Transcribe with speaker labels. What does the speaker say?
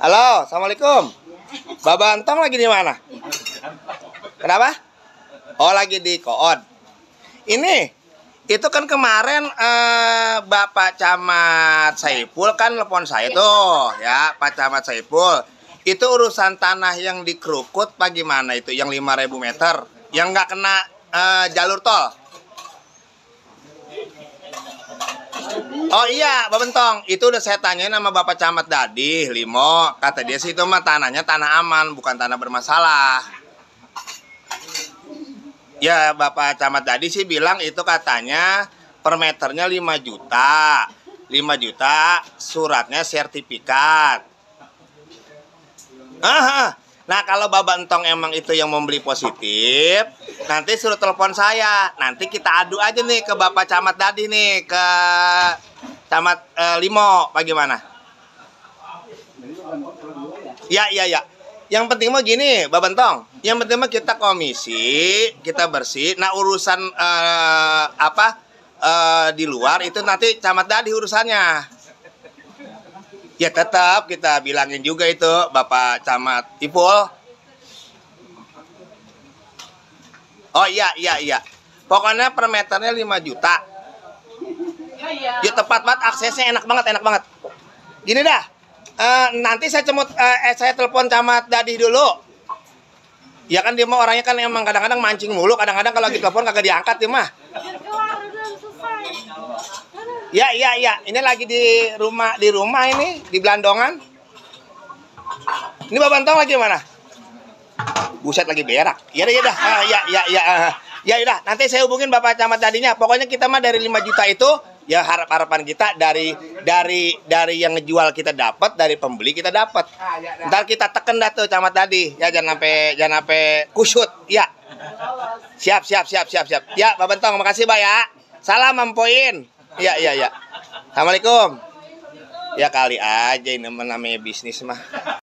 Speaker 1: Halo, assalamualaikum. Bapak Antong lagi di mana? Kenapa? Oh, lagi di Koon. Ini, itu kan kemarin Bapak Camat Saiful kan telepon saya tuh, ya, Pak Camat Saiful. Itu urusan tanah yang di Krukut, apa gimana itu? Yang 5.000 meter, yang nggak kena jalur tol. Oh iya, Bapak Bentong, itu udah saya tanyain sama Bapak Camat Dadi, Limo. Kata dia sih itu mah tanahnya tanah aman, bukan tanah bermasalah. Ya, Bapak Camat Dadi sih bilang itu katanya per meternya 5 juta. 5 juta, suratnya sertifikat. Nah, kalau Bapak Entong emang itu yang membeli positif, nanti suruh telepon saya. Nanti kita adu aja nih ke Bapak Camat Dadi nih, ke Camat Limo, bagaimana? Ya. Yang penting mah gini, Bapak Entong. Yang penting mah kita komisi, kita bersih. Nah, urusan di luar itu nanti Camat Dadi urusannya. Ya tetap kita bilangin juga itu Bapak Camat Ipul. Oh iya. Pokoknya per meternya 5 juta. Ya tepat banget, aksesnya enak banget. Gini dah. Nanti saya saya telepon Camat Dadi dulu. Ya kan dia mah orangnya kan emang kadang-kadang mancing mulu, kadang-kadang kalau lagi telepon kagak diangkat dia mah. Ya. Ini lagi di rumah ini di Blandongan. Ini Bapak Antong lagi mana? Buset, lagi berak. Ya dah. Ya udah, nanti saya hubungin Bapak Camat Dadinya. Pokoknya kita mah dari 5 juta itu ya harapan kita dari yang ngejual kita dapat, dari pembeli kita dapat. Ntar kita teken dah tuh Camat Dadi. Ya jangan sampai kusut. Ya. Siap. Ya, Bapak Antong, makasih, Pak ya. Salam Ampoin. Ya. Assalamualaikum. Ya kali aja ini namanya bisnis mah.